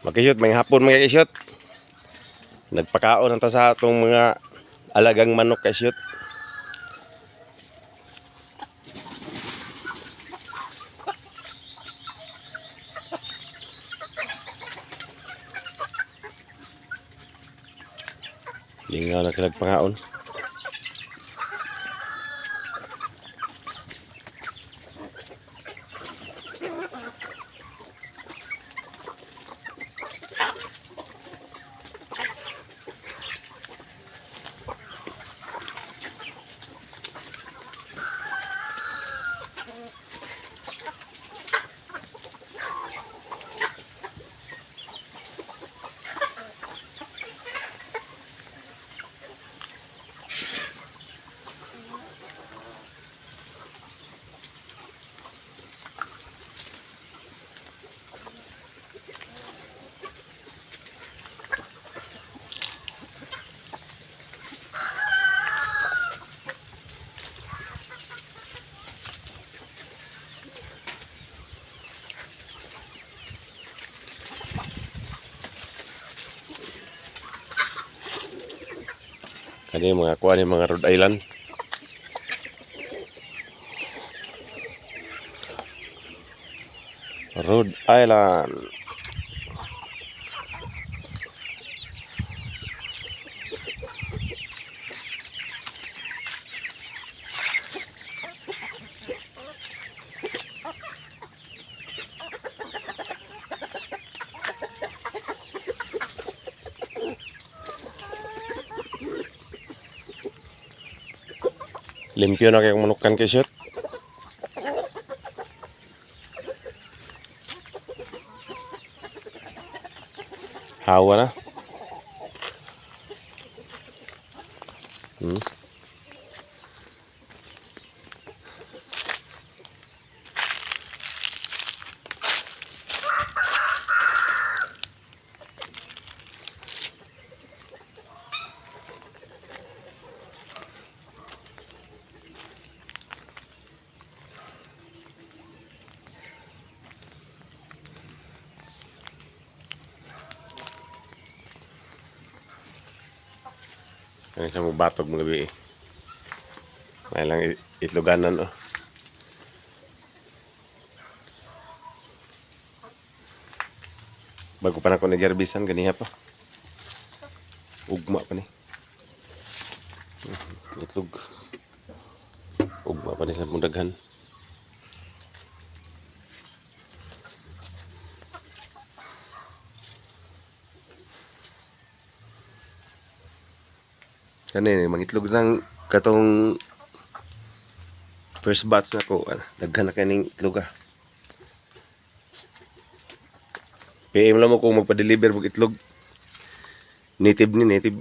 Makishoot, may hapon, mga kishoot. Nagpakaon ang ta sa atong mga alagang manok, kashoot. Lingaw na sila pangaon. Kani mga kuan ni mga Rhode Island. Rhode Island. Limpyo na kayong manukan kay shoot. Hawa na. Ano siya mo batog mga gabi eh. May lang itloganan oh. Bago pa na ako nag-erbisan, ganiha pa. Ugma pa ni. Itlog. Ugma pa ni sa mundaghan. Kani mangitlog ng katong first batch na ko. Ah, daghan na kaning itlog ah. PM lang mo kung magpa-deliver og itlog. Native ni native.